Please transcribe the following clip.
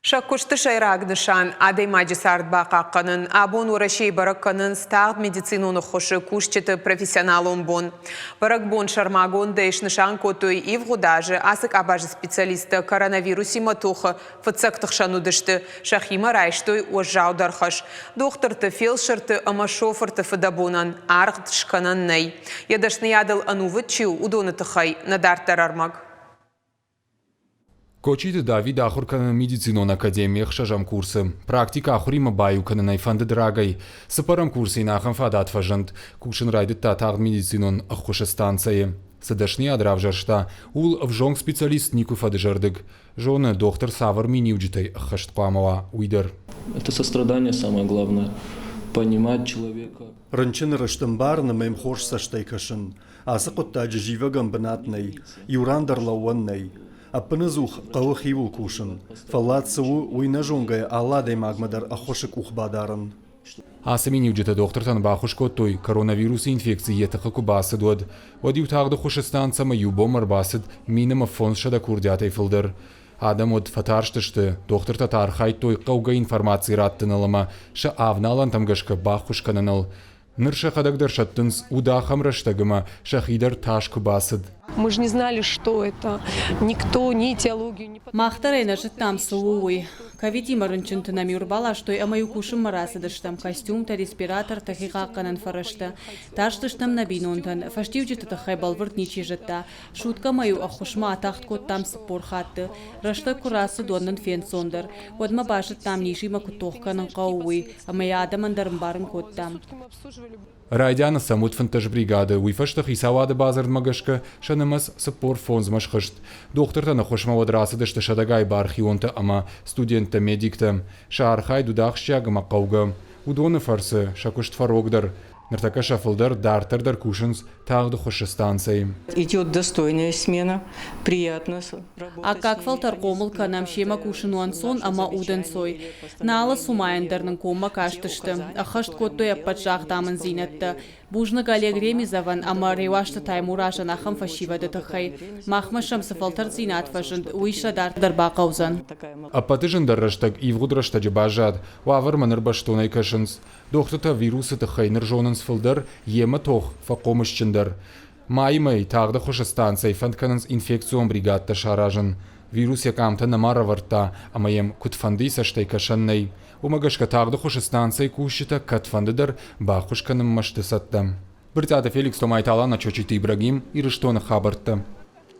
Сӕ куысты сӕйраг нысан – адӕймаджы цард бахъахъхъӕнын. Абон Уӕрӕсейы бӕрӕг кӕнынц тагъд медицинон ӕххуысы кусджыты профессионалон бон. Бӕрӕгбон сӕрмагондӕй снысан кодтой ивгъуыд азы. Ацы къабазы специалисттӕ коронавирусимӕ тохы фыццӕгты хсӕн уыдысты. Сӕхимӕ райстой уӕззаудӕр хӕс. Дохтырты, фелсырты ӕмӕ шофырты фыдӕбонӕн аргъ скӕнӕн нӕй. Йӕ дӕсныйадыл ӕнувыд чи у, уыдоны тыххӕй нӕ дарддӕр ӕрмӕг. Кочиты Давид ахуыр кӕны медицинон академийы ӕхсӕзӕм курсы. Практикӕ ахуыримӕ баиу кӕнын ӕй фӕндыд рагӕй. Цыппӕрӕм курсы йын ахӕм фадат фӕзынд. Кусын райдыдта тагъд медицинон ӕххуысы станцӕйы. Цы дӕсныйад равзӕрста, ууыл ӕвзонг специалист никуы фӕдызӕрдыг. Зоны, дохтыр цавӕр миниуджытӕй ӕххӕст хъуамӕ уа, уый дӕр. Это сострадание самое главное. Понимать человека. Рынчыны рыст ӕмбарын ӕмӕ йӕм хорз цӕстӕй кӕсын. Ацы хъуыддаджы зивӕгӕн бынат нӕй, иу ран дӕр лӕууӕн нӕй. Ӕппынӕдзух хъӕуы хиуыл кусын. Фӕллад цы у, уый нӕ зонгӕйӕ алы адӕймагмӕ дӕр ӕххуысы къух бадарын. Ацы миниуджытӕ дохтыртӕн баххуыс кодтой, коронавирусы инфекци йӕ тыхы куы бацыд, уӕд. Уӕд-иу тагъд ӕххуысы станцӕмӕ иу бонмӕ ӕрбацыд 1500 курдиатӕй фылдӕр. Адӕм уӕд фӕтарстысты, дохтыртӕ та архайдтой хъӕугӕ информаци раттыныл ӕмӕ сӕ авналӕнтӕм гӕсгӕ баххуыс кӕныныл. Ныр сӕхӕдӕг дӕр сӕттынц, уыд ахӕм рӕстӕг ӕмӕ сӕхи дӕр тас куы бацыд. Мы же не знали, что это. Никто, ни теологию, ни... Мах дӕр ӕй нӕ зыдтам, цы у, уый. Ковидимӕ рынчынты нӕм-иу ӕрбаластой ӕмӕ-иу кусынмӕ рацыдыстӕм костюмтӕ, респиратортӕ, хихъахъхъӕнӕн фӕрӕзтӕ. Тарстыстӕм нӕ бинонтӕн. Фӕстиуджыты тыххӕй бӕлвырд ничи зыдта. Суткӕмӕ-иу ӕххуысмӕ атагъд кодтам 40 хатты. Рӕстӕг куы рацыд, уӕд нын фенцондӕр. Уӕдмӕ базыдтам, низимӕ куыд тох кӕнын хъӕуы, уый, ӕмӕ йӕ адӕмӕн дӕр ӕмбарын кодтам. Райдианы сӕм уыд 15 бригады, уый фӕстӕ хицауады бадзырдмӕ гӕсгӕ сӕ нымӕц 45-мӕ схызт. Дохтыртӕн ӕххуысмӕ уӕд рацыдысты сӕдӕгай бархионтӕ ӕмӕ студенттӕ-медиктӕ. Сӕ архайд уыд ахсджиаг ӕмӕ хъӕугӕ. Уыдоны фӕрцы сӕ куыст фӕрогдӕр. Ныртӕккӕ сӕ фылдӕр дарддӕр дӕр кусынц тагъд ӕххуысы станцӕйы. Идет достойная смена, приятно Аккаг фӕлтӕр хъомыл кӕнӕм, семӕ кусын у ӕнцон ӕмӕ удӕнцой. Нӕ алы цумайӕн дӕр нын коммӕ кастысты, ӕххӕст кодтой ӕппӕт загъд-амындзинӕдтӕ. Бузныг Олег Ремизовӕн ӕмӕ Реуазты Таймуразӕн ахӕм фӕсивӕды тыххӕй. Махмӕ сӕм цы фӕлтӕрддзинад фӕзынд, уый сӕ дарддӕр бахъӕудзӕн. Ӕппӕты зындӕр рӕстӕг ивгъуыд рӕстӕджы баззад, уавӕрмӕ ныр бӕстонӕй кӕсынц. Дохтыртӕ вирусы тыххӕй ныр зонынц фылдӕр, йемӕ тох фӕхъомысджындӕр. Майы мӕй тагъд ӕххуысы станцӕйы фӕнд кӕнынц инфекцион бригадтӕ саразын. Вирус йӕ къамтӕ нӕма ӕрӕвӕрдта ӕмӕ йӕм куыдфӕндыйы цӕстӕй кӕсӕн нӕй. Уымӕ гӕсгӕ тагъд ӕххуысы станцӕйы кусджытӕ кӕдфӕнды дӕр баххуыс кӕнынмӕ сты цӕттӕ. Брытъиаты Феликс, Томайты Алана, Чочиты Ибрагим, Ирыстоны хабӕрттӕ.